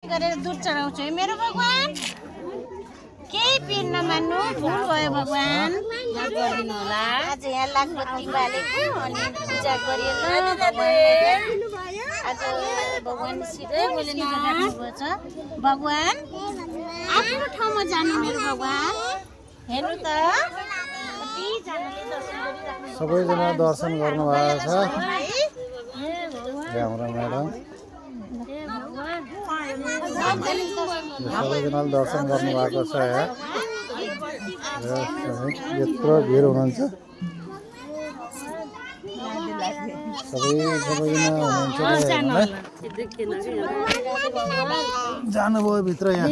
गरेर दुध चढाउँछु है मेरो भगवान। केही पिर नमान्नु, भुल भयो भगवान, माफ गरिदिनु होला। आज यहाँ लाखबत्ती बालेको अनि पूजा गरियो ल भगवान। आज भगवान सिधै बोलेर राख्नुभएको छ। भगवान आफ्नो ठाउँमा जानु मेरो भगवान। हेर्नु त सबैजना दर्शन गर्नुभएको छ। हाम्रो म्याडम सबैजनाले दर्शन गर्नुभएको छ। यत्रो भिड हुनुहुन्छ, सबैजना हुनुहुन्छ। जानुभयो भित्र यहाँ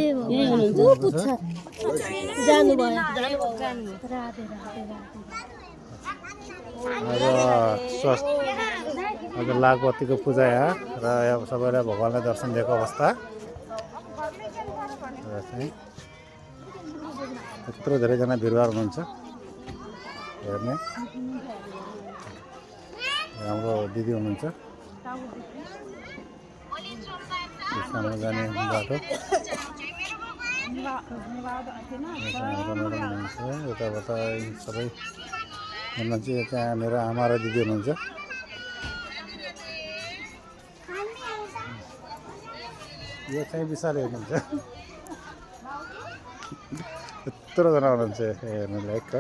आज लाखबत्तीको पूजा यहाँ र यहाँ सबैलाई भगवानलाई दर्शन दिएको अवस्था। यत्रो धेरैजना भिडभाड हुनुहुन्छ हेर्ने। हाम्रो दिदी हुनुहुन्छ सामु जाने बाटो। यताबाट सबै हुनुहुन्छ। त्यहाँ मेरो आमा र दिदी हुनुहुन्छ। यो चाहिँ विशाल हेर्नुहुन्छ। यत्रोजना हुनुहुन्छ हेर्नु लायक।